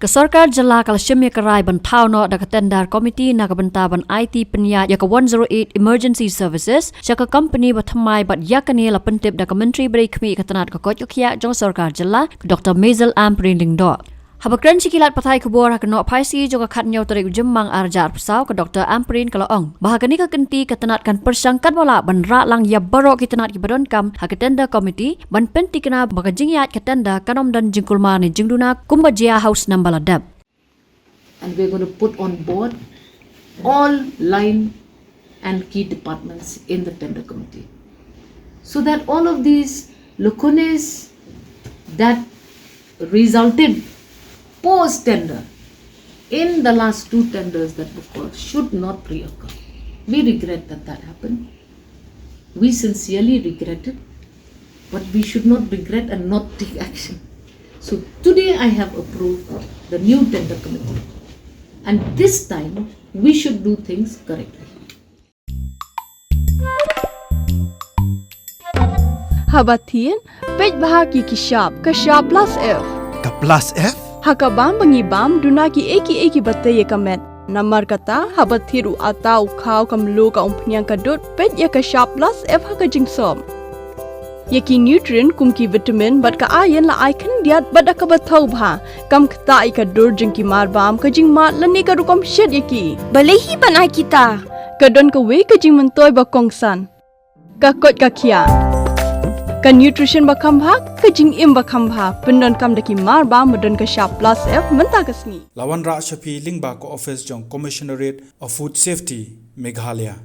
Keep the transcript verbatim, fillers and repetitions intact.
Ka sorkar jylla ka la shim ïa ka rai ban thaw noh da ka tender committee na ka bynta ban aiti pynïaid ïa ka one zero eight emergency services sha ka company ba thymmai, bad ïa kane la pyntip da ka Myntri ba dei khmih ka tnat ka koit ka khiah jong sorkar jylla, ka Doctor Maisel Ampareen Lyngdoh. Haba kren sha ki lad pathai khubor ha ka Nohphaisi jong ka khatñiew tarik u Jymmang arhajar arphew saw, ka Doctor Ampareen ka la ong ba ha kane ka kynti ka tnat kan pyrshang katba lah ban rah lang ïa baroh ki tnat kiba donkam ha ka tender committee ban pyntikna ba ka jingïaid ka tender kan ym don jingkulmar ne jingduna kumba jia ha u snem ba la dep. And we're going to put on board all line and key departments in the tender committee, so that all of these lacunae that resulted post tender in the last two tenders that were called should not reoccur. We regret that that happened. We sincerely regret it, but we should not regret and not take action. So today I have approved the new tender committee, and this time we should do things correctly. Haba thied, peit bha ki ki shap, ka shap plus F. Ka plus F? Ha ka bam ba ngi bam, duna ki ei ki ei kiba tei ïa ka met. Namar kata, haba thied u atta u khaw, ka mluh, ka umphniang, ka dud, peit ïa ka shap plus F ha ka jingsop. Ïa ki nutrient kum ki vitamin bad ka iron la ai khyndiat bad da kaba thaw bha. Kam ktah ïa ka dur jong ki mar bam, ka jingmad lane ka rukom shet ïa ki. Balei hi ban ai kita? Ka don kawei ka jingmyntoi ba kongsan. Ka koit ka khiah. Ka nutrition ba kham bha, ka jingim ba kham bha. Pyndonkam da ki mar bam ba don ka shap plus F mynta ka sngi. La wanrah sha phi lyngba ka office jong Commissionerate of Food Safety, Meghalaya.